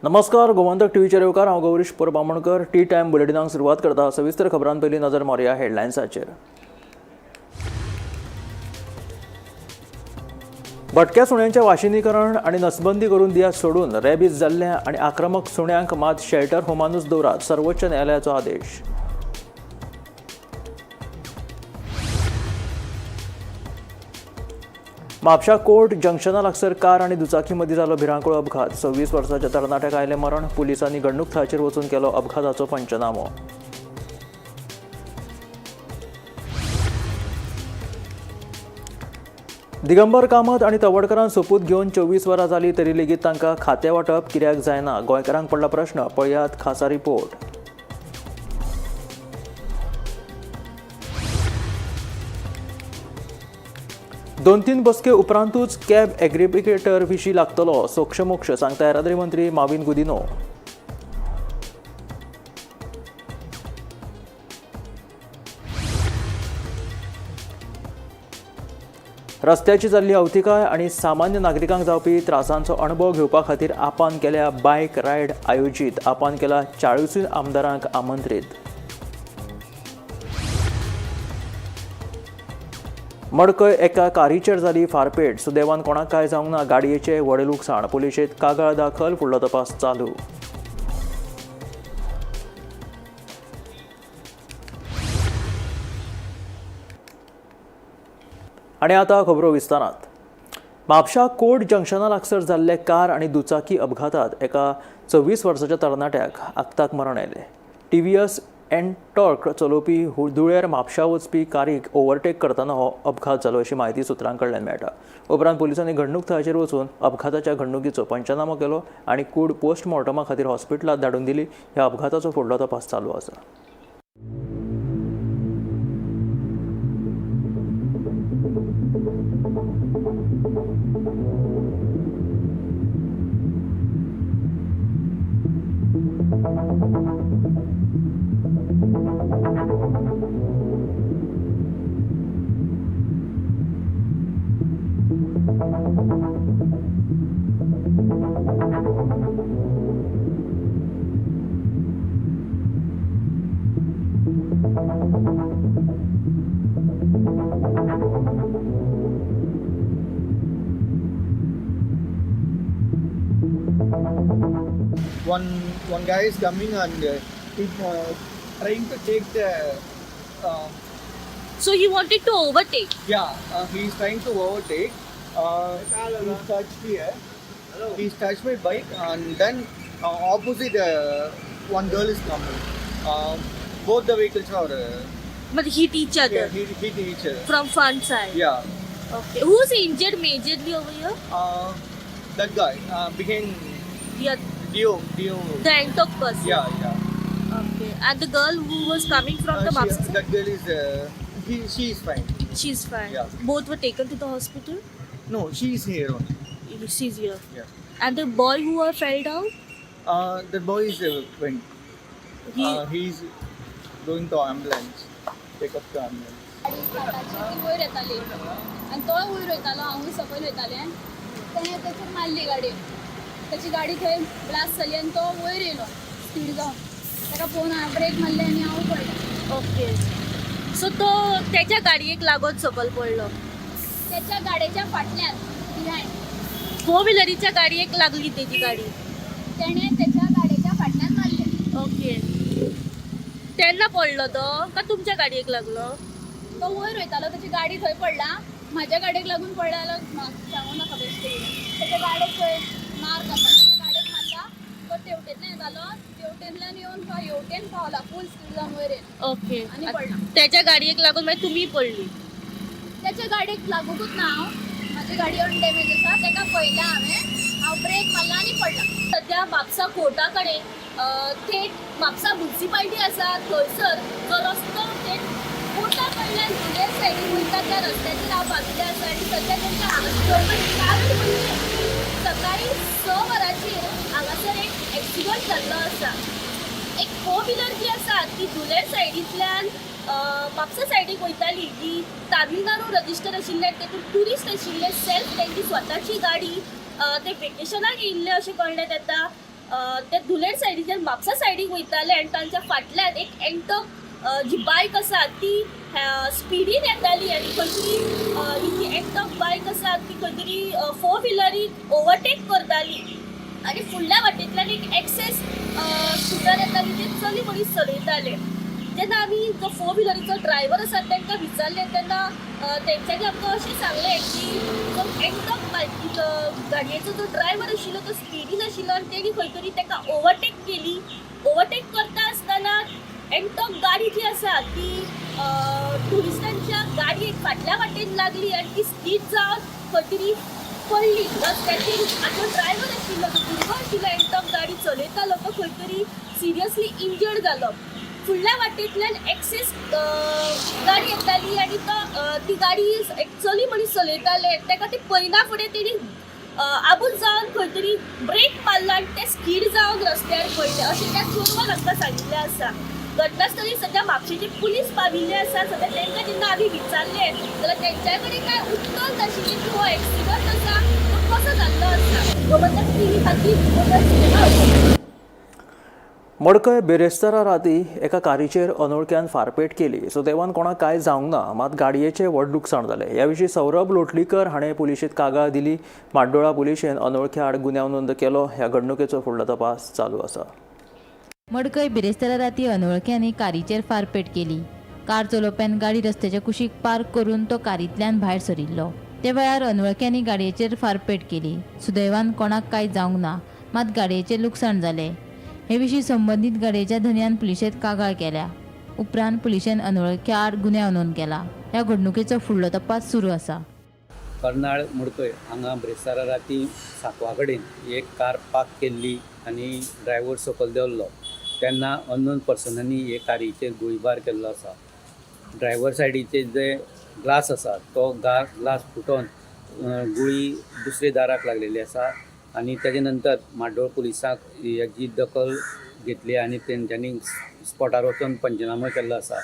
नमस्कार, गोमंतक टीव्हीचेर येवकार. हांव गौरीश परब आमोणकर. टी टायम बुलेटिनाक सुरवात करता. सविस्तर खबरां पयलीं नजर मारुया हेडलायन्साचेर. भटक्या सुण्यांचें वाशिनीकरण आनी नसबंदी करून दियात सोडून. रेबीज जाल्ल्या आनी आक्रमक सुण्यांक मात शेल्टर होमानूच दवरात, सर्वोच्च न्यायालयाचो आदेश. म्हापशा कोर्ट जंक्शना लागसर कार आनी दुचाकी मदीं जालो भिरांकूळ अपघात. 26 वर्साच्या तरणाट्याक आयलें मरण. पुलिसांनी घडणूक थळाचेर वचून केलो अपघाताचो पंचनामो. दिगंबर कामत आनी तवडकरान सोपूत घेवन 24 वरां जालीं तरी लेगीत तांकां खातें वांटप कित्याक जायना, गोंयकारांक पडला प्रश्न. पळयात खासा रिपोर्ट. दोन तीन बसके उपरांतूच कॅब एग्रिगेटर विशीं लागतलो सोक्षमोक्ष, सांगता येरादारी मंत्री माविन गुदिनो. रस्त्याची जाल्ली अवतिकाय आनी सामान्य नागरिकांक जावपी त्रासांचो अणभव घेवपा खातीर आपान केल्या बायक रायड आयोजीत. आपान केला 40 आमदारांक आमंत्रीत. मडकय एका कारीचेर जाली फारपेट. सुदैवान कोणाक कांय जावंक ना. गाडयेचें व्हड लुकसाण. पुलिशेंत कागाळ दाखल. फुडलो तपास चालू. आनी आतां खबरो विस्तारात. म्हापशा कोर्ट जंक्शना लागसर जाल्ले कार आनी दुचाकी अपघातात एका 26 वर्साच्या तरणाट्याक आक्ताक मरण आयलें. टीव्हीएस एनटॉर्क चलोवपी धुळेर म्हापशा वचपी कारीक ओव्हरटेक करतना हो अपघात जालो, अशी म्हायती सुत्रां कडल्यान मेळटा. उपरांत पुलिसांनी घडणूक थळाचेर वचून अपघाताच्या घडणुकीचो पंचनामो केलो आनी कूड पोस्टमॉर्टमा खातीर हॉस्पिटलांत धाडून दिली. ह्या अपघाताचो फुडलो तपास चालू आसा. One guy is coming and he trying to take the So he wanted to overtake. Yeah, he is trying to overtake. He touched here. He touched my bike and then opposite, one girl is coming. Both the vehicles are But hit each other Yeah, he hit each other. From front side. Yeah. Okay. Who's injured majorly over here? That guy behind. Yeah, Dio. The Antok person. Yeah. Okay. And the girl who was coming from the Mapsa side? That girl is he she is fine. She's fine. Yeah. Both were taken to the hospital. No, she is here only. She's here. Yeah. And the boy who fell down, The boy is went. He He's going to ambulance. Take up the ambulance. ती वयर येताली आनी तोय वयर वयतालो, हांवूय सकयल वयतालें. तेणें तेचेर मारली गाडी. तेची गाडी थंय ब्लास्ट जाली आनी तो वयर येयलो स्पीड जावन. ताका पळोवन हांवें ब्रेक मारले आनी हांव पडलें. ओके. सो तो त्याच्या गाडयेक लागून सकयल पडलो. त्याच्या गाडयेच्या फाटल्यान, बिहायंड. फोर व्हिलरीच्या गाडयेक लागली तेजी गाडी. तेणें त्याच्या गाडयेच्या फाटल्यान मारलें. ओके, तेन्ना पडलो तो का तुमच्या गाडयेक लागलो? तो वयर वयतालो, तेची गाडी थंय पडला. म्हाज्या गाडयेक लागून पडला जाल्यार म्हाका सांगू नाका बेश्टें. तेच्या गाडयेक थंय मार्क आसा. तेच्या गाडयेक मारला. तो तेवटेंतल्यान येतालो, तेवटेंतल्यान येवन तो हेवटेन पावला, फूल स्पीड जावन वयर येयलो ओके. आनी पडला. त्याच्या गाडयेक लागून मागीर तुमी पडली. त्याच्या गाडयेक लागूंकूच ना हांव. म्हाजी गाडी अनडॅमेज आसा. ताका पळयला हांवें, हांव ब्रेक मारला आनी पडला. सध्या म्हापसा कोर्टा कडेन, थेट म्हापसा मुन्सिपाल्टी आसा थंयसर जो रस्तो थेट कोर्टा कडल्यान धुळेर सायडीन वयता त्या रस्त्याचेर हांव बाजूले आसा आनी सध्या तेंच्या हांगा कारण म्हणजे सकाळी 6 वरांचेर हांगासर एक एक्सिडंट जाल्लो आसा. एक फोर व्हिलर जी आसा ती धुळेर सायडींतल्यान म्हापसा सायडीक वयताली. जी तामिळनाडू रजिस्टर आशिल्ले, तेतून ट्युरिस्ट आशिल्ले. सेल्फ तेंची स्वताची गाडी, ते वेकेशनाक येयल्ले अशें कळण्यात येता. ते धुलेर सायडीच्यान म्हापसा सायडीक वयताले आनी तांच्या फाटल्यान एक एन्टॉर्क जी बायक आसा ती स्पिडीन येताली आनी खंय तरी ही जी एन्टॉर्क बायक आसा ती खंय तरी फोर व्हिलरीक ओवरटेक करताली आनी फुडल्या वाटेंतल्यान एक एक्सेस स्कुटर येताली, ते चली मनीस चलयताले. जेन्ना आमी जो फोर व्हिलरीचो ड्रायव्हर आसा तांकां विचारलें तेन्ना तेंच्यांनी आमकां अशें सांगलें की जो एन्टॉर्क बायक गाडयेचो जो ड्रायव्हर आशिल्लो तो स्पिडीन आशिल्लो आनी तेणी खंय तरी ताका ओवरटेक केली. ओवरटेक करता आसतना एन्टॉर्क गाडी जी आसा ती ट्युरिस्टांच्या गाडयेक फाटल्या वाटेन लागली आनी ती स्कीड जावन खंय तरी पडली रस्त्याचेर. आनी जो ड्रायव्हर आशिल्लो, जो भुरगो आशिल्लो एन्टॉर्क गाडी चलयतालो, तो खंय तरी सिरियसली इंजर्ड जालो. फुडल्या वाटेंतल्यान एक्सेस गाडी येताली आनी तो ती गाडी एक चली मनीस चलयताले, ताका ती पळयना फुडें तेणी आबूज जावन खंय तरी ब्रेक मारलो आनी ते स्कीड जावन रस्त्यार पडले अशें त्या चोरवान आमकां सांगिल्लें आसा. घटनास्थळी सद्या म्हापशेचे पुलीस पाविल्ले आसा. सद्या तांकां जेन्ना आमी विचारलें जाल्यार तेंच्या कडेन कांय उत्तर नाशिल्लें की हो एक्सिडंट आसा तो कसो जाल्लो आसा. गोमंतक टीव्ही खातीर रिपोर्टर सिनेमा. मडकय बिरेस्तारा राती एका कारीचेर अनोळख्यान फारपेट केली. सुदैवान कोणाक कांय जावंक ना, मात गाडयेचें व्हड लुकसाण जालें. ह्या विशीं सौरभ लोटलीकर हाणें पुलिशेंत कागाळ दिली. म्हाड्डोळा पुलिशेन अनोळख्या आड गुन्यांव नोंद केलो. ह्या घडणुकेचो फुडलो तपास चालू आसा. मडकय बिरेस्तारा राती अनवळख्यांनी कारीचेर फारपेट केली. कार चलोवप्यान गाडी रस्त्याच्या कुशीक पार्क करून तो कारींतल्यान भायर सरिल्लो. ते वेळार अनवळख्यांनी गाडयेचेर फारपेट केली. सुदैवान कोणाक कांय जावंक ना, मात गाडयेचें लुकसाण जालें. हे विशीं संबंदीत गाडयेच्या धनयान पुलिशेंत कागाळ केल्या. उपरांत पुलिशेन अनवळख्या आड गुन्यांव नोंद केला. ह्या घडणुकेचो फुडलो तपास सुरू आसा. कर्नाळ मडकय हांगा ब्रेस्तारा राती सांकवा कडेन एक कार पार्क केल्ली आनी ड्रायव्हर सकयल देंवल्लो तेन्ना अननोन पर्सनांनी हे कारीचेर गोळीबार केल्लो आसा. ड्रायव्हर सायडीचे जे ग्लास आसा तो ग्लास फुटोन गुळी दुसरे दाराक लागलेली आसा आनी तेजे नंतर म्हाड्डोळ पुलिसांक हेजी दखल घेतली आनी तेंच्यांनी स्पॉटार वचून पंचनामो केल्लो आसा.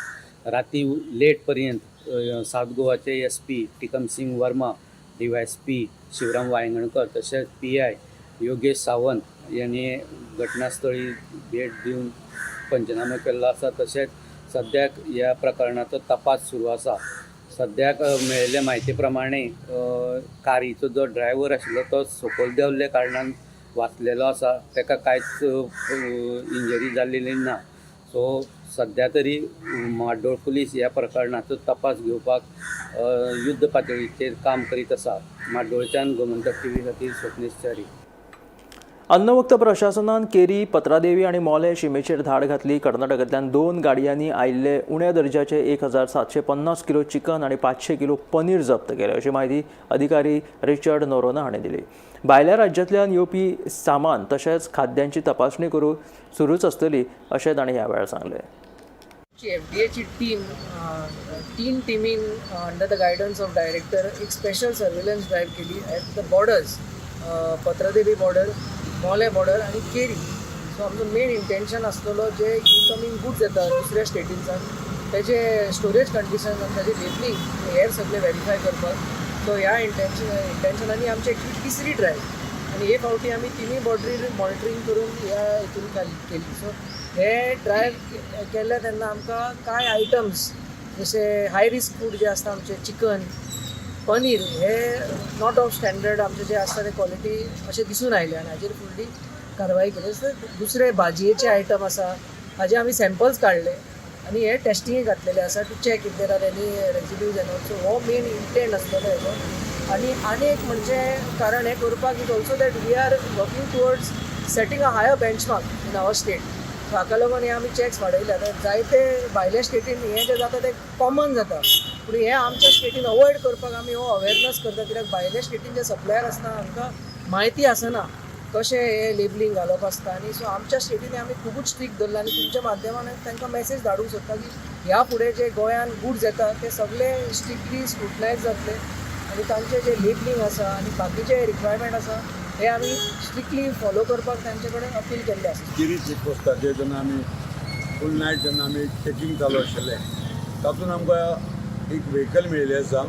राती लेट पर्यंत सावथ गोवाचे SP Tikam Singh Verma, DySP Shivram Vaingankar तशेंच PI Yogesh Sawant यांनी घटनास्थळी भेट दिवन पंचनामो केल्लो आसा. तशेंच सद्याक ह्या प्रकरणाचो तपास सुरू आसा. सद्याक मेळिल्ले म्हायती प्रमाणे कारीचो जो ड्रायव्हर आशिल्लो तो सकयल देंवल्ल्या कारणान वाचलेलो आसा. ताका कांयच इंजरी जाल्लेली ना. सो सद्या तरी म्हाड्डोळ पुलीस ह्या प्रकरणाचो तपास घेवपाक युद्ध पातळीचेर काम करीत आसा. म्हाड्डोळच्यान गोमंतक टीव्ही खातीर स्वप्नेश च्यारी. अन्नवक्त प्रशासनान केरी, पत्रादेवी आनी मोले शिमेचेर धाड घातली. कर्नाटकांतल्यान 2 गाडयांनी आयिल्ले उण्या दर्जाचे 1750 किलो चिकन आनी 500 किलो पनीर जप्त केले अशी म्हायती अधिकारी रिचर्ड नोरोना हाणें दिली. भायल्या राज्यांतल्यान येवपी सामान तशेंच खाद्यांची तपासणी करून सुरूच आसतली अशें ताणें ह्या वेळार सांगलें. एफडीएची टीम तीन टिमीन under the guidance of director एक स्पेशल सर्वेलन्स ड्रायव्ह केली at the borders, Patradevi border, Mollem border आनी केरी. सो आमचो मेन इंटेन्शन आसलेलो जे इनकमींग गुड्स येता दुसऱ्या स्टेटींसान तेजे स्टोरेज कंडिशन आनी ताजे लेबलींग हेर सगळे वेरीफाय करपाक. सो ह्या इंटेन्शनांनी आमची एक्चुली तिसरी ड्रायव्ह आनी हे फावटी आमी तिनूय बॉर्डरीर मॉनिटरींग करून ह्या हितून केली. सो हे ड्रायव्ह केल्ले तेन्ना आमकां कांय आयटम्स जशे हाय रिस्क फूड जे आसता आमचे चिकन, पनीर हे not of standard आमचे जे आसता ते क्वॉलिटी अशें दिसून आयले आनी हाजेर फुडली कारवाय केली. सो दुसरे भाजयेचे आयटम आसा हाजे आमी सॅम्पल्स काडले आनी हे टेस्टिंगेक घातलेले आसा to check if there are any residues and also. हो मेन इंटेंट आसलेलो हेजो. आनी आनी एक म्हणजे कारण हें करपाक is also that we are working towards setting a higher benchmark in our state. So हाका लागून हे आमी चॅक्स वाडयले. आतां जायते भायल्या स्टेटीन हें जें जाता तें कॉमन जाता, पूण हें आमच्या स्टेटीन अवॉयड करपाक आमी हो अवेरनस करता, कित्याक भायल्या स्टेटीन जे सप्लायर आसता हांकां म्हायती आसना कशें हें लेबलींग घालप आसता. आनी सो आमच्या स्टेटीन आमी खुबूच स्ट्रिक्ट धरला आनी तुमच्या माध्यमान तांकां मॅसेज धाडूंक सोदता की ह्या फुडें जे गोंयान गुड्स येता ते सगळे स्ट्रिक्टली स्क्रुटनायज जातले आनी तांचे जे लेबलींग आसा आनी बाकीचे रिक्वायरमेंट आसा हे आमी स्ट्रिक्टली फॉलो करपाक तांचे कडेन अपील केल्लें आसा. केरी चेकपोस्टाचेर जेन्ना आमी फूल नायट जेन्ना आमी चॅकींग चालू आशिल्लें तातूंत आमकां एक व्हेकल मेळिल्लें आसा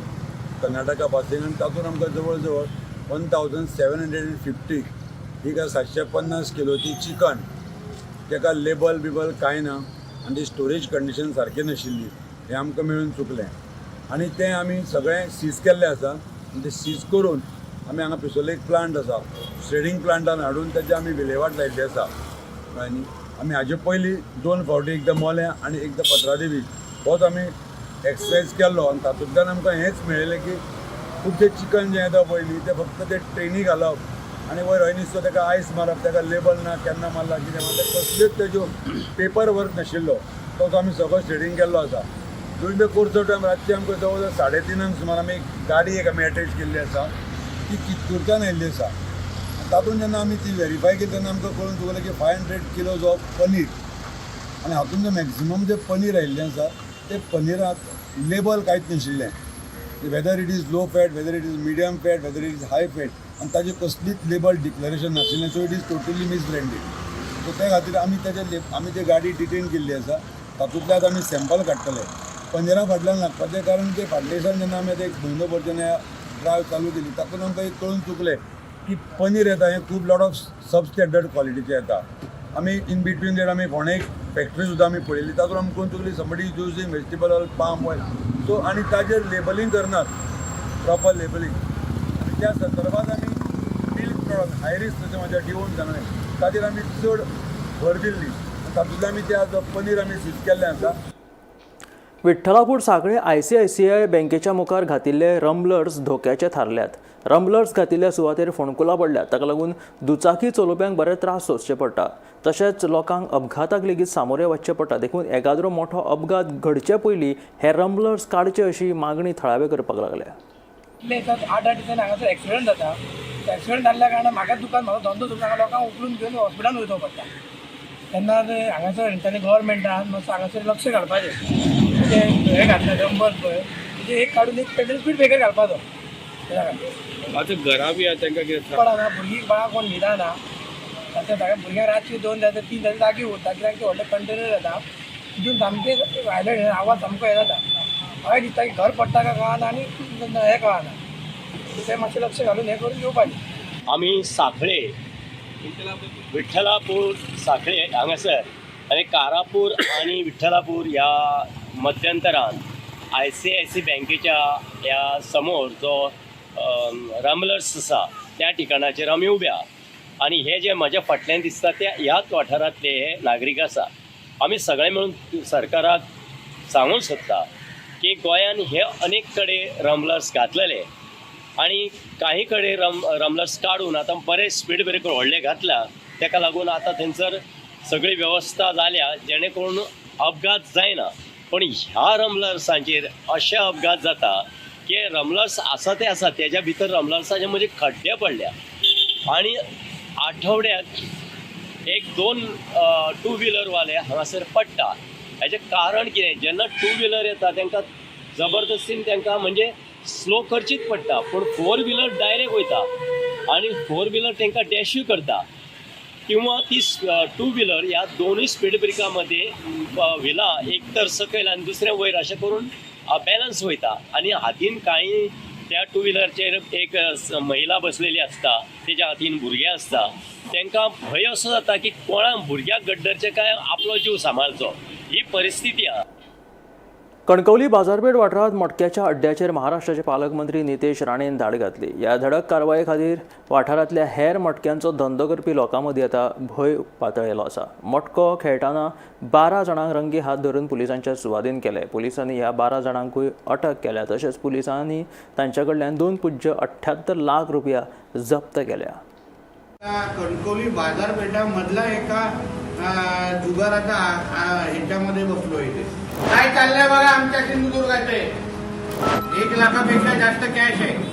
कर्नाटका पासींग आनी तातूंत आमकां जवळ जवळ 1750 ही काय 750 किलोची चिकन, ताका लेबल बिबल कांय ना आनी ती स्टोरेज कंडिशन सारकें नाशिल्ली, हें आमकां मेळून चुकलें आनी तें आमी सगळें सीज केल्लें आसा. आनी तें सीज करून आमी हांगा पिसोले एक प्लांट आसा, श्रेडींग प्लांटान हाडून ताची आमी विलेवाट लायिल्ली आसा. कळ्ळें न्ही? आमी हाजे पयलीं 2 फावटी, एकदां मोल्यां आनी एकदां पत्रादेवी, होच आमी एक्सरसायज केल्लो आनी तातूंतल्यान आमकां हेंच मेळिल्लें की खुबशें चिकन जें येता पळय न्ही, तें फक्त ते ट्रेनी घालप आनी वयर हय नुस्तो ताका आयस मारप, ताका लेबल ना, केन्ना मारला कितें मारला, कसल्योच तेज्यो पेपर वर्क नाशिल्लो, तो आमी सगळो श्रेडींग केल्लो आसा. During the course of time रातचें आमकां जवळ जवळ 3:30 सुमार आमी एक गाडी एक आमी एटॅच केल्ली आसा, ती कित्तूरच्यान आयिल्ली आसा. तातूंत जेन्ना आमी ती वेरीफाय केली तेन्ना आमकां कळून चुकलें की 500 किलोज ऑफ पनीर, आनी हातूंत जें मॅक्सिमम जें पनीर आयिल्लें आसा तें पनीराक लेबल कांयच नाशिल्लें, whether it is low fat, whether it is medium fat, whether it is high fat, आनी ताजें कसलीच लेबल डिक्लरेशन नाशिल्लें. So it is totally misbranded. So ते खातीर आमी ताजे आमी ती गाडी डिटेन केल्ली आसा. तातूंतल्यान आमी सॅम्पल काडटले. पनीरा फाटल्यान लागपाचें कारण ते फाटल्या दिसान जेन्ना आमी आतां एक म्हयनो भर जेन्ना ड्रायव चालू केली तातूंत आमकां एक कळून चुकलें की पनीर येता हें खूब लॉट ऑफ सबस्टँडर्ड क्वॉलिटीचें येता. आमी इन बिटवीन that आमी फोंडे एक फॅक्टरी सुद्दां आमी पळयली, तातूंत आमकां कळून चुकली somebody is using vegetable oil, palm oil. So आनी ताजेर लेबलींग करनात, प्रॉपर लेबलींग. आनी त्या संदर्भात आमी मिल्क प्रोडक्ट हायरीस जशें म्हाज्या डिवोन सांगलें ताजेर आमी चड भर दिल्ली, तातूंतल्यान आमी ते आज पनीर आमी सीज केल्लें आसा. विठ्ठलापूर सांखळे ICICI बँकेच्या मुखार घातिल्ले रंबलर्स धोक्याचे थारल्यात. रंबलर्स घातिल्ल्या सुवातेर फोंडकुलां पडल्यात, ताका लागून दुचाकी चलोवप्यांक बरे त्रास सोंसचे पडटा, तशेंच लोकांक अपघाताक लेगीत सामोरे वचचें पडटा. देखून एकाद्रो मोठो अपघात घडचे पयलीं हे रंबलर्स काडचे अशी मागणी थळावे करपाक लागल्या. इतले दिसात 8-8 दिसांनी हांगासर एक्सिडंट जाता. एक्सिडंट जाल्ल्या कारणान म्हाका दुकान, म्हाजो धंदो सोडून हांगा लोकांक उखलून घेवन हॉस्पिटलान वयचो पडटा. तेन्ना ते हांगासर तेंच्यांनी गव्हर्मेंटान मातसो हांगासर लक्ष घालपाचें. ते हे घातले रंबर पळय, तेजे एक काडून एक पेट्रोल स्पीड ब्रेकर घालपाचो. आतां घरा बी आहा तांकां कितें पडना, भुरगीं बाळां कोण न्हिदना. आतां सगळ्या भुरग्यांक रातची 2 जाता 3 जाता जागी उरता, कित्याक ते व्हडले कंटेनर जाता, तितून सामकें वायलंट आवाज सामको हे जाता. म्हाका दिसता की घर पडटा काय कळना आनी हें कळना, तें मातशें लक्ष घालून हें करून घेवपाचें. आमी सांखळे विठ्ठलापूर सांखळे हांगासर आनी कारापूर आनी विठ्ठलापूर ह्या मध्यंतरान ICICI बँकेच्या ह्या समोर जो रमलर्स आसा त्या ठिकाणाचेर आमी उबे आहा. आनी हे जे म्हज्या फाटल्यान दिसता ते ह्याच वाठारांतले हे नागरीक आसा. आमी सगळे मेळून सरकाराक सांगूंक सोदता की गोंयान हे अनेक कडेन रमलर्स घातलेले आनी काही कडेन रमलर्स काडून आतां बरे स्पीड ब्रेकर व्हडले घातला, ताका लागून आतां थंयसर सगळी वेवस्था जाल्या जेणे करून अपघात जायना. पण ह्या रमलर्सांचेर अशे अपघात जाता की रमलर्स आसा ते आसा, तेज्या भितर रमलर्साचे म्हणजे खड्डे पडल्या आनी आठवड्याक 1-2 टू व्हिलरवाले हांगासर पडटा. हेजें कारण कितें, जेन्ना टू व्हिलर येता तांकां जबरदस्तीन तांकां म्हणजे स्लो करचीच पडटा, पूण फोर व्हिलर डायरेक्ट वयता आनी फोर व्हिलर तांकां डॅशूय करता, किंवा ती टू व्हिलर ह्या दोनूय स्पीड ब्रेका मदें व्हिला एक तर सकयल आनी दुसरें वयर अशें करून बॅलन्स वयता आनी हातीन कांय त्या टू व्हिलरचेर एक महिला बसलेली आसता, तेज्या हातीन भुरगें आसता, तांकां भंय असो जाता की कोणाक भुरग्याक गड्डरचें काय आपलो जीव सांबाळचो, ही परिस्थिती आहा. कणकवली बाजारपेठ वाठारांत मटक्याच्या अड्ड्याचेर महाराष्ट्राचे पालकमंत्री नितेश राणेन धाड घातली. ह्या धडक कारवाये खातीर वाठारांतल्या हेर मटक्यांचो धंदो करपी लोकां मदीं आतां भंय पातळिल्लो आसा. मटको खेळटना 12 जाणांक रंगे हात धरून पुलिसांच्या सुवादीन केले. पुलिसांनी ह्या 12 जाणांकूय अटक केल्या. तशेंच पुलिसांनी तांच्या कडल्यान 2.78 लाख रुपया जप्त केल्या. कणकवली बाजारपेठामधला एका जुगाराचा ह्याच्यामध्ये बसलो. इथे काय चाललंय बघा आमच्या सिंधुदुर्गाचे. 1 लाखापेक्षा जास्त कॅश आहे.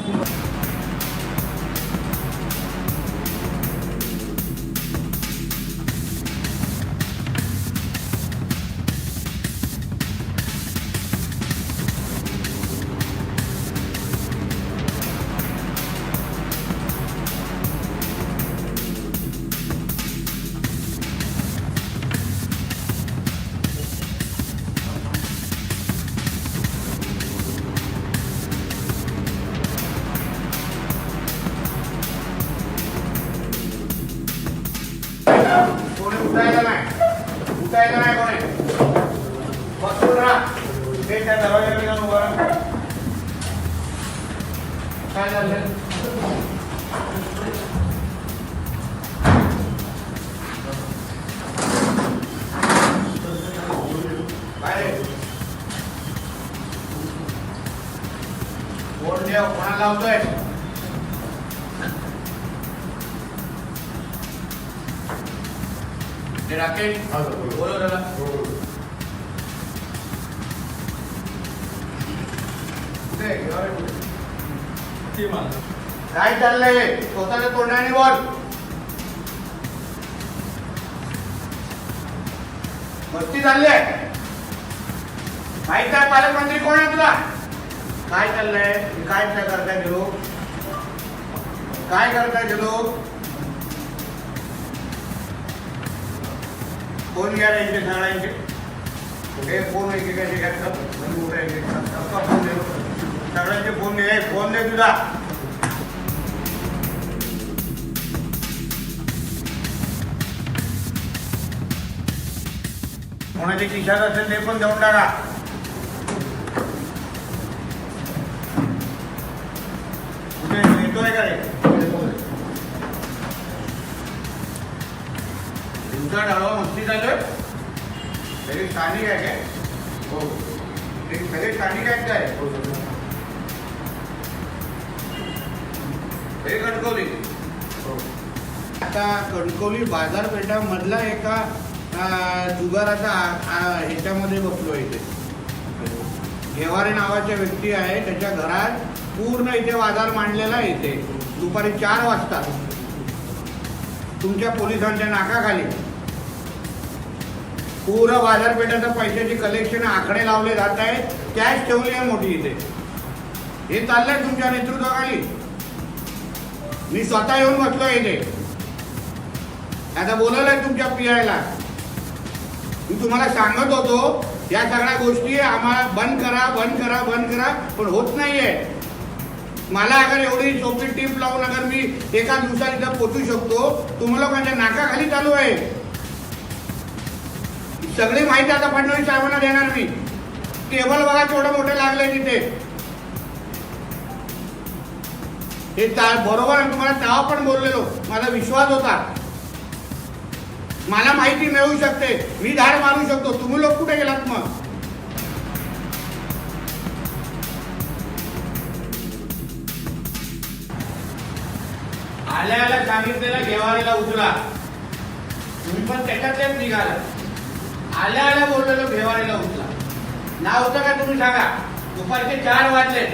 कोणी उठायला नाही, उठायला नाही कोणी. बसून राहा. ते त्या दरवाजाकडे जाऊन उभा राहा. काय झालं? काय रे? कोण देव कोणाला लावतोय? ते राकेश, बोलव त्याला. कुठे आहे? घेवा रे कुठे? काय चाललंय? स्वतःच्या तोंडाने बोल. मस्ती चालली आहे. माहित आहे पालकमंत्री कोण आहे तुला? काय चाललंय? काय करताय हे लोक? काय करताय हे लोक? फोन घ्या रे यांचे सगळ्यांचे. हे फोन एकेकाचे घ्या. सबका फोन दे. सगळ्यांचे फोन घे. फोन दे तुझा. कोणाच्या खिशात असेल ते पण देऊन टाका. कुठे येतोय का रे? तुमचा डाळवा मस्ती चालू आहे. सगळे स्थानिक आहे काय? हो, ते सगळे स्थानिक आहेत काय? हे कणकवली. आता कणकवली बाजारपेठामधला एका जुगाराचा ह्याच्यामध्ये बसलो इथे. घेवारे नावाच्या व्यक्ती आहे, त्याच्या घरात पूर्ण इथे बाजार मांडलेला आहे. इथे दुपारी 4 वाजता तुमच्या पोलिसांच्या नाकाखाली पूर्ण बाजारपेठाचं पैशाची कलेक्शन, आकडे लावले जात आहेत. कॅश ठेवली आहे मोठी इथे. हे चाललंय तुमच्या नेतृत्वाखाली. मी स्वतः येऊन बसलो इथे. आता बोलवलंय तुमच्या पी आयला. मी तुम्हाला सांगत होतो या सगळ्या गोष्टी आम्हाला बंद करा, बंद करा, बंद करा, पण होत नाहीये. मला अगर एवढी सोपी टीप लावून अगर मी एका दिवसात इथं पोचू शकतो, तुम्हाला लोकांच्या नाकाखाली चालू आहे. सगळी माहिती आता फडणवीस साहेबांना देणार मी. टेबल बघा केवढं मोठं लागलंय तिथे. हे बरोबर आहे. तुम्हाला तेव्हा पण बोललेलो, माझा विश्वास होता मला माहिती मिळू शकते, मी धाड मारू शकतो. तुम्ही लोक कुठे गेलात मग? आल्या आल्या सांगितलेलं घेवारीला उचला, तुम्ही पण त्याच्यातलेच निघाला. आल्या आल्या बोललेलो घेवारीला उचला, ना होतं का तुम्ही सांगा? दुपारचे 4 वाजले.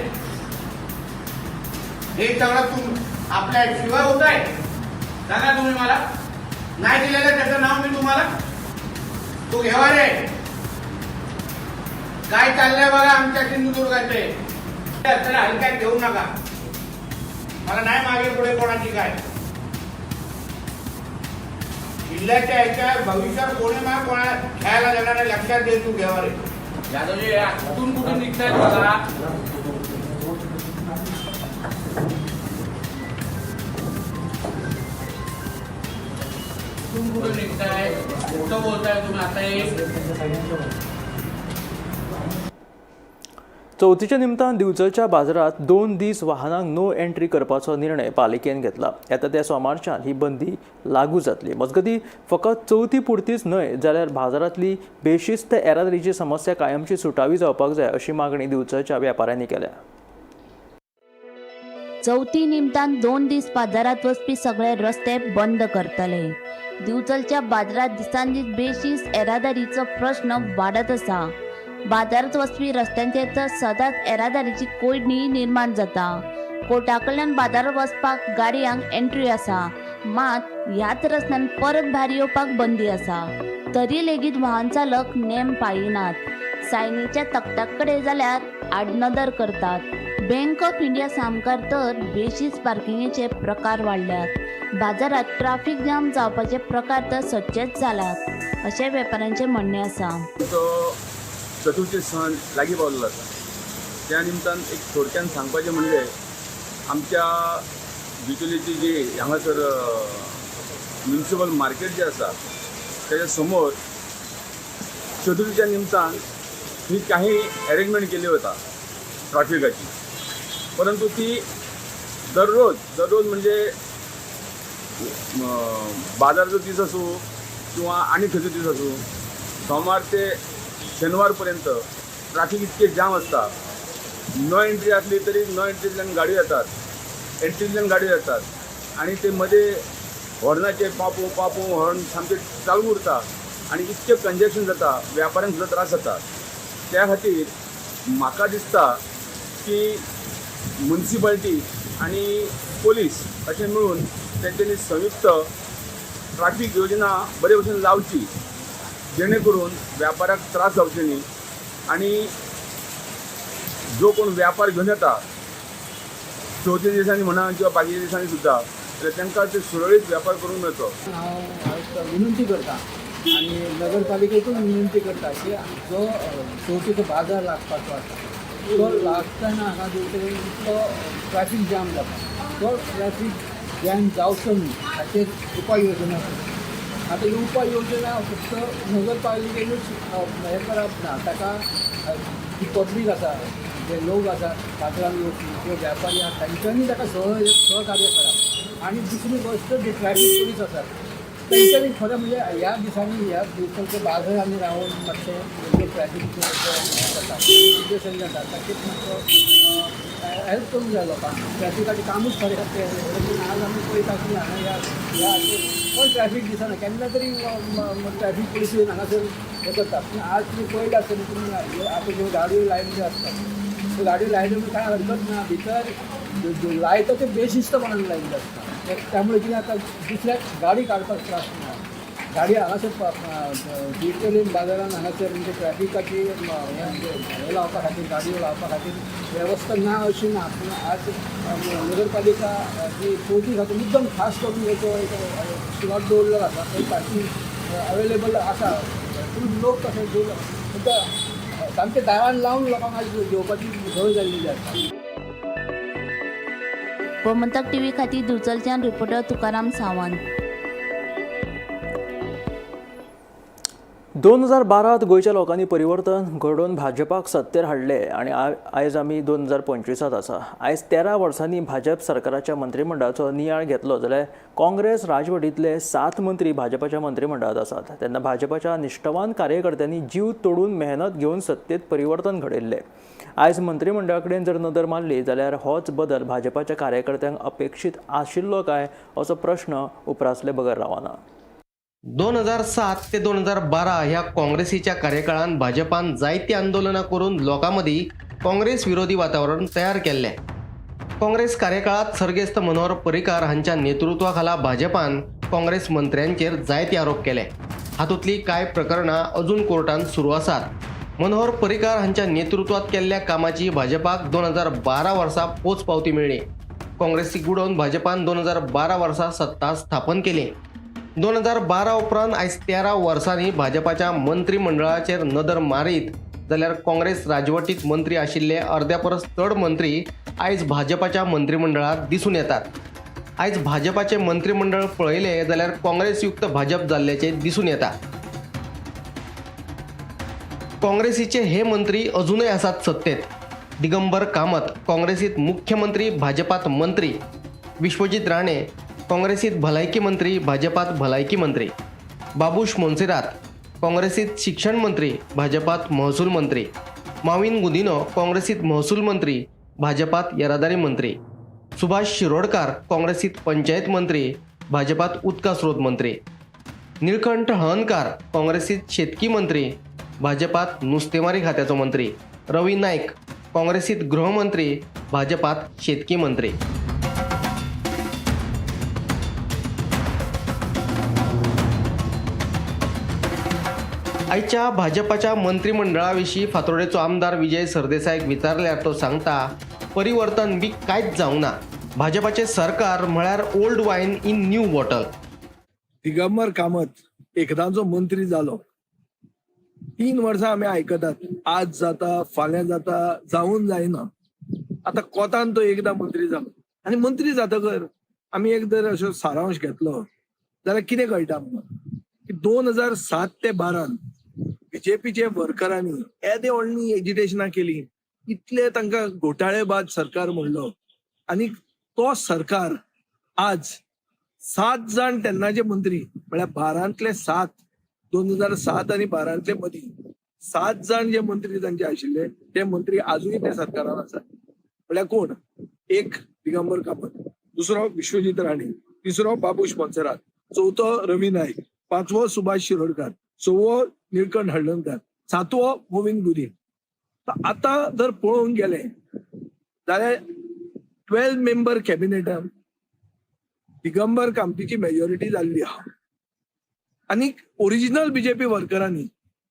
हे सगळं तुम आपल्या शिवाय होत आहे. सांगा तुम्ही मला. नाही दिलेलं त्याचं नाव मी तुम्हाला. तो घेवारे काय चाललंय बघा आमच्या सिंधुदुर्गाचे. त्याला हलक्यात घेऊ नका. मला नाही मागे पुढे कोणाची काय. जिल्ह्याच्या ह्याच्या भविष्यात कोणी ना कोणाला खेळायला देणार नाही, लक्षात घे तू घेवारे. यादवजी कुठून कुठून निघतायत बघा. कुठून कुठून निघताय? खोटं बोलताय तुम्ही आता. चवथीच्या निमतान दिवचलच्या बाजारात 2 दीस वाहनांक नो एंट्री करपाचो निर्णय पालिकेन घेतला. येता त्या सोमारच्यान ही बंदी लागू जातली. मजगतीं फकत चवथी पुरतीच न्हय जाल्यार बाजारांतली बेशिस्त येरादारीची समस्या कायमची सुटावी जावपाक जाय अशी मागणी दिवचलच्या वेपाऱ्यांनी केल्या. चवथी निमतान 2 दीस बाजारात वचपी सगळे रस्ते बंद करतले. दिवचलच्या बाजारात दिसान दीस बेशिस्त येरादारीचो प्रश्न वाडत आसा. बाजारात वचपी रस्त्यांचेर तर सदांच येरादारीची कोंयडी निर्माण जाता. कोर्टा कडल्यान बाजारात वचपाक गाडयांक एंट्री आसा, मात ह्याच रस्त्यान परत भायर येवपाक बंदी आसा. तरी लेगीत वाहन चालक नेम पाळिनात. सायनीच्या तकट्या कडेन जाल्यार आडनदर करतात. बँक ऑफ इंडिया सामकार तर बेशिस्त पार्किंगेचे प्रकार वाडल्यात. बाजारात ट्राफिक जाम जावपाचे प्रकार तर सदचेच जाल्यात अशें वेपाऱ्यांचें म्हणणें आसा. चतुर्थी सण लागीं पावलेलो आसा. त्या निमतान एक थोडक्यान सांगपाचें म्हणजे आमच्या दिवचलीची जी हांगासर म्युनिसिपल मार्केट जे आसा त्याच्या समोर चतुर्थीच्या निमतान ही काही अरेंजमेंट केली होता ट्रॅफिकाची, परंतु ती दररोज दररोज म्हणजे बाजाराचो दीस आसूं किंवा आनी खंयचो दीस आसूं, सोमार ते शेनवारपर्यंत ट्रॅफिक इतकें जाम आसता. नो एंट्री आसली तरी नो एंट्रींतल्यान गाडयो येतात, एंट्रींतल्यान गाडयो येतात आनी ते मदें हॉर्नाचे पापू पापू हॉर्न सामकें चालू उरता आनी इतकें कंजेशन जाता, व्यापाऱ्यांक सुद्दां त्रास जाता. त्या खातीर म्हाका दिसता की मुन्सिपाल्टी आनी पोलीस अशें मेळून तेंच्यांनी संयुक्त ट्रॅफीक योजना बरे भशेन लावची, जेणे करून व्यापाऱ्याक त्रास जावचे न्ही आनी जो कोण व्यापार घेवन येता चवथी दिसांनी म्हणा किंवा बाकीच्या दिसांनी सुद्दां, जाल्यार तांकां ते सुरळीत व्यापार करूंक मेळचो. हांव आयज विनंती करता आनी नगरपालिकेकूय विनंती करता की जो चवथीचो बाजार लागपाचो आसा तो लागतना हांगा दिवचल इतलो ट्रॅफीक जाम जाता, तो ट्रॅफीक जॅम जावचो न्हय हाचेर उपाय योजना करची. आतां ही उपाय योजना फक्त नगरपालिकेनूच हें करप ना, ताका जी पब्लीक आसा, जे लोक आसा बाजारान येवपी किंवा व्यापारी आसा तांच्यांनी ताका सहकार्य करप. आनी दुसरी गोश्ट जी ट्रॅफीक पुलीस आसात तेंच्यांनी खरें म्हणजे ह्या दिसांनी ह्या दिवचलच्या बाजारांनी रावन मातशें जे ट्रॅफीक हें जाता, सिच्युएशन जाता, ताचेर मातसो हेल्प करूंक जाय लोकांक. ट्रॅफिकाचें कामूच खरें तें. आज आमी पळयता की हांगा ह्या ह्या हाचेर पण ट्रॅफीक दिसना, केन्ना तरी ट्रॅफीक पुलीस येवन हांगासर हें करता. पूण आज तुमी पळयता आसतलें, तुमी आतां ज्यो गाडयो लायिल्ल्यो आसतात त्यो गाडयो लायल्यो म्हणजे कांय हरकत ना, भितर लायता ते बेशिस्तपणान लायिल्ले आसता. त्यामुळे कितें जाता, दुसऱ्याक गाडी काडपाक त्रास ना. गाडी हांगासर दिवचले बाजारान हांगासर म्हणजे ट्रॅफिकाची हें लावपा खातीर, गाडयो लावपा खातीर वेवस्था ना अशी ना. पूण आज नगरपालिका जी चवथी खातीर मुद्दम खास करून हेचो एक स्लॉट दवरलेलो आसा, थंय पार्कींग अवेलेबल आसा. पूण लोक कशें सामकें दारान लावन लोकांक आज घेवपाची संवय जाल्ली आसा. गोमंतक टीव्ही खातीर दिवचलच्यान रिपोर्टर तुकाराम सावंत. 2012 गोंयच्या लोकांनी परिवर्तन घडोवन भाजपाक सत्तेर हाडले आनी आयज आमी 2025 आसा. आयज 13 वर्सांनी भाजप सरकाराच्या मंत्रिमंडळाचो नियाळ घेतलो जाल्यार काँग्रेस राजवटींतले 7 मंत्री भाजपाच्या मंत्रिमंडळांत आसात. तेन्ना भाजपाच्या निश्ठवान कार्यकर्त्यांनी जीव तोडून मेहनत घेवन सत्तेत परिवर्तन घडयल्लें. आयज मंत्रिमंडळा कडेन जर नदर मारली जाल्यार होच बदल भाजपाच्या कार्यकर्त्यांक अपेक्षीत आशिल्लो काय असो प्रश्न उप्रासले बगर रावना. 2007 ते 2012 ह्या काँग्रेसीच्या कार्यकाळान भाजपान जायती आंदोलनां करून लोकां मदीं काँग्रेस विरोधी वातावरण तयार केल्लें. काँग्रेस कार्यकाळांत सर्गेस्त मनोहर पर्रीकार हांच्या नेतृत्वा खाला भाजपान काँग्रेस मंत्र्यांचेर जायते आरोप केले. हातूंतलीं कांय प्रकरणां अजून कोर्टांत सुरू आसात. मनोहर पर्रीकार हांच्या नेतृत्वात केल्ल्या कामाची भाजपाक 2012 वर्सा पोच पावती मेळ्ळी. काँग्रेसीक उडोवन भाजपान 2012 वर्सा सत्ता स्थापन केली. 2012 उपरांत आयज 13 वर्सांनी भाजपाच्या मंत्रिमंडळाचेर नदर मारीत जाल्यार काँग्रेस राजवटीत मंत्री आशिल्ले अर्द्या परस चड मंत्री आयज भाजपाच्या मंत्रिमंडळात दिसून येतात. आयज भाजपाचें मंत्रिमंडळ पळयलें जाल्यार काँग्रेसयुक्त भाजप जाल्ल्याचें दिसून येता. काँग्रेसीचे हे मंत्री अजूनय आसात सत्तेत. दिगंबर कामत काँग्रेसीत मुख्यमंत्री, भाजपात मंत्री. विश्वजीत राणे काँग्रेसीत भलायकी मंत्री, भाजपात भलायकी मंत्री. बाबूश मोन्सेरात काँग्रेसीत शिक्षण मंत्री, भाजपात महसूल मंत्री. माविन गुदिनो काँग्रेसीत महसूल मंत्री, भाजपात येरादारी मंत्री. सुभाष शिरोडकार काँग्रेसीत पंचायत मंत्री, भाजपात उदका स्रोत मंत्री. निळकंठ हळर्णकार काँग्रेसीत शेतकी मंत्री, भाजपात नुस्तेमारी खात्याचो मंत्री. रवी नायक काँग्रेसीत गृहमंत्री, भाजपात शेतकी मंत्री. आयच्या भाजपाच्या मंत्रिमंडळा विशीं फातोर्डेचो आमदार विजय सरदेसायक विचारल्यार तो सांगता, परिवर्तन बी कांयच जावंक ना. भाजपाचें सरकार म्हळ्यार old wine in new bottle. Digambar Kamat एकदांचो मंत्री जालो. 3 वर्सां आमी आयकतात, आज जाता फाल्यां जाता, जावन जायना. आतां कोतान तो एकदां मंत्री जालो आनी मंत्री जातकर आमी एक जर अशो सारांश घेतलो जाल्यार कितें कळटा आमकां की 2007 ते 12 बीजेपीचे वर्करांनी येदे व्हडली एजिटेशनां केली, इतले तांकां घोटाळेबाज सरकार म्हणलो आनी तो सरकार आज 7 जाण तेन्नाचे मंत्री म्हळ्यार 12तले 7, 2007 आनी 12तले मदीं 7 जाण जे मंत्री तांचे आशिल्ले ते मंत्री आजूय त्या सरकारान आसात. म्हळ्यार कोण? एक दिगंबर कामत, दुसरो विश्वजीत राणे, तिसरो बाबूश मोन्सेरात, चवथो रवी नायक, पांचवो सुभाष शिरोडकर, सवो निळकंठ हळदणकर, सातवो गोविंद गुदिन. आतां जर पळोवंक गेले जाल्यार 12 मेंबर कॅबिनेटान दिगंबर कामतीची मेजॉरिटी जाल्ली आहा आनी ओरिजिनल बीजेपी वर्करांनी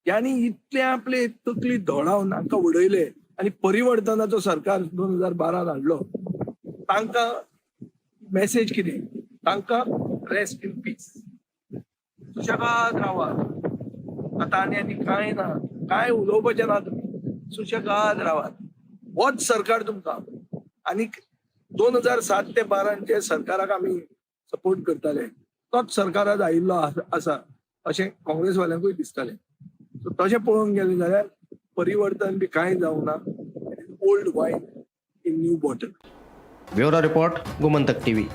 ज्यांनी इतले आपले तकली धोडावन हांकां उडयले आनी परिवर्तनाचो सरकार 2012 हाडलो, तांकां मेसेज कितें? तांकां रेस्ट इन पीस, सुशेगाद रावात, आतां आनी आनी कांय ना, कांय उलोवपाचें ना, तुमी सुशेगाद रावात, होच सरकार तुमकां. आनी 2007 ते 12 जे सरकाराक आमी सपोर्ट करताले तोच सरकार आज आयिल्लो आसा अशें काँग्रेसवाल्यांकूय दिसतालें. सो तशें पळोवंक गेलें जाल्यार परिवर्तन बी कांय जावंक ना. Old wine in new bottle. Bureau report, Gomantak TV.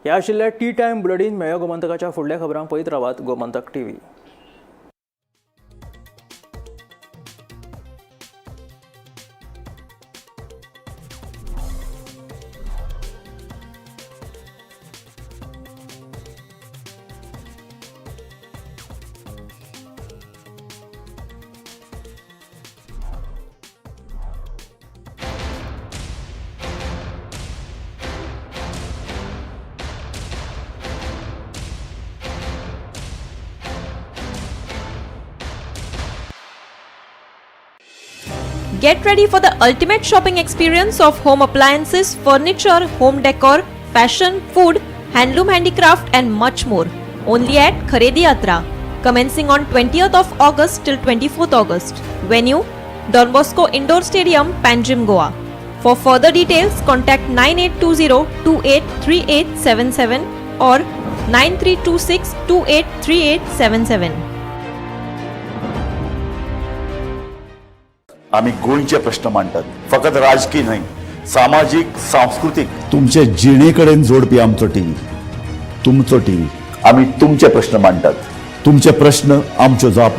ह्या आशिल्ल्या टी टायम बुलेटीन. मेळ्यो गोमंतकाच्या फुडल्या खबरांक पळयत रावात Gomantak TV. Get ready for the ultimate shopping experience of home appliances, furniture, home decor, fashion, food, handloom handicraft and much more. Only at Kharedi Yatra. Commencing on 20th of August till 24th August. Venue, Don Bosco Indoor Stadium, Panjim, Goa. For further details, contact 9820 283877 or 9326 283877. आमी गोंयचे प्रश्न मांडटात, फकत राजकीय न्हय, सामाजीक, सांस्कृतीक, तुमचे जिणे कडेन जोडपी आमचो टीव्ही, तुमचो टीव्ही. आमी तुमचे प्रश्न मांडटात, तुमचे प्रश्न आमच्यो जापो.